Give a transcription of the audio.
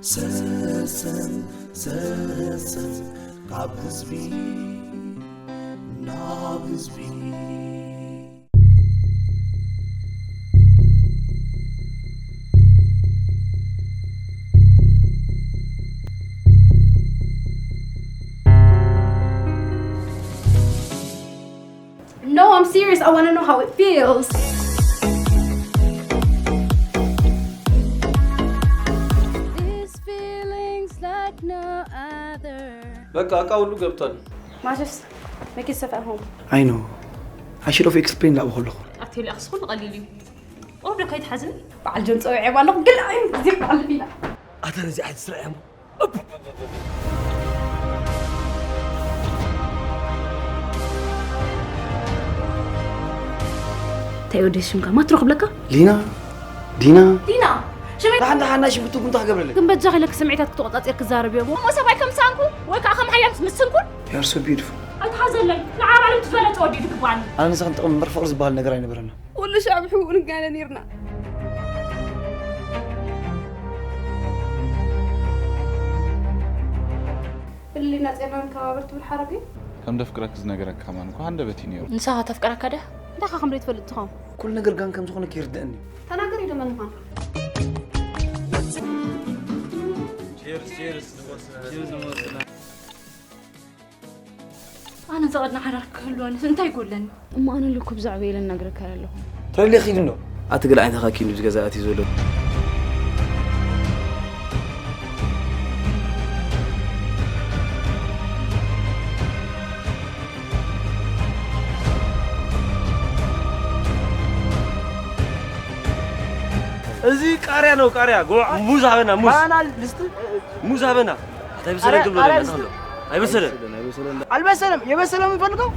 ሰሰን ሰሰን ካብ ህዝቢ ናብ ህዝቢ። No, I'm serious. I want to know how it feels. This feeling's like no other. በቃ እቃ ሁሉ ገብቷል። ማሸስ መኪት ሰፈር ሆም። I know. I should have explained ላብ ከለኹ። ኣትዮ ሊኣክስ ኩሉ ቀሊል እዩ። ኦርዶ ከይትሓዝኒ። በዓል ጆን ጸዊዐ ባለኹ ግን ኣይም ግዜ በዓል ፊና። ኣታ ነዚ ዓይነት ስራሕ እያ እሞ። እንታይ ወደ ሽምካ ማትሮ ክብለካ? ሊና፣ ዲና። ዲና ሽመይ። ደሓን ደሓን ናይ ሽም ትርጉም እንታይ ክገብረለይ? ግን በጃ ኢለክ ስምዒታት ክትቆጻጸር ክዛረብ እየ እሞ። እሞ ሰብኣይ ከም ሳንኩ ወይ ከዓ ከም ሓያል ምስንኩን? You are so beautiful. ኣይትሓዘለይ። ንዓብ ዓለም ትፈለጥ ወዲ ትግባኒ። ኣነ ንስኽን ጥቕሚ እምበር ፍቕሪ ዝበሃል ነገር ኣይነበረና። ኩሉ ሻዕ ብሕቡእ ንጋነ ኔርና። ብልልና ጼርና ንከባበር ትብል ሓረግ እዩ። ከም ደፍቅረክ ዝነገረክ ከማን እኮ ሃንደበት እዩ ነይሩ። ንሳኻ ተፍቅረካ ድያ? እንታይ ከም ዘይትፈልጥ ትኸውን? ኩሉ ነገር ጋን ከም ዝኾነ ይርድእኒ። ተናገር እዩ ደመን ምዃን። ኣነ ዘቐድና ሓዳር ክህልወንስ እንታይ ይጎለኒ? እሞ ኣነ እኮ ብዛዕባ ኢለ እናገረካ ኣለኹ። ተለለ ኺድ እንዶ። ኣቲ ገለ ዓይንኻ ኪንዱ ዝገዛ ኣቲ ዘሎ። እዚ ቃርያ ነው፣ ቃርያ። ጎ-፣ ሙዝ ሃበና፣ ሙዝ። ባናና ልስጥ። ሙዝ ሃበና። ኣታ ኣይበሰለን ቃርያ፣ ትብሎ ቃርያ ኣለና፣ ልስጥ። ኣይበሰለን። ኣልበሰለም፣ የበሰለ የምንፈልገው።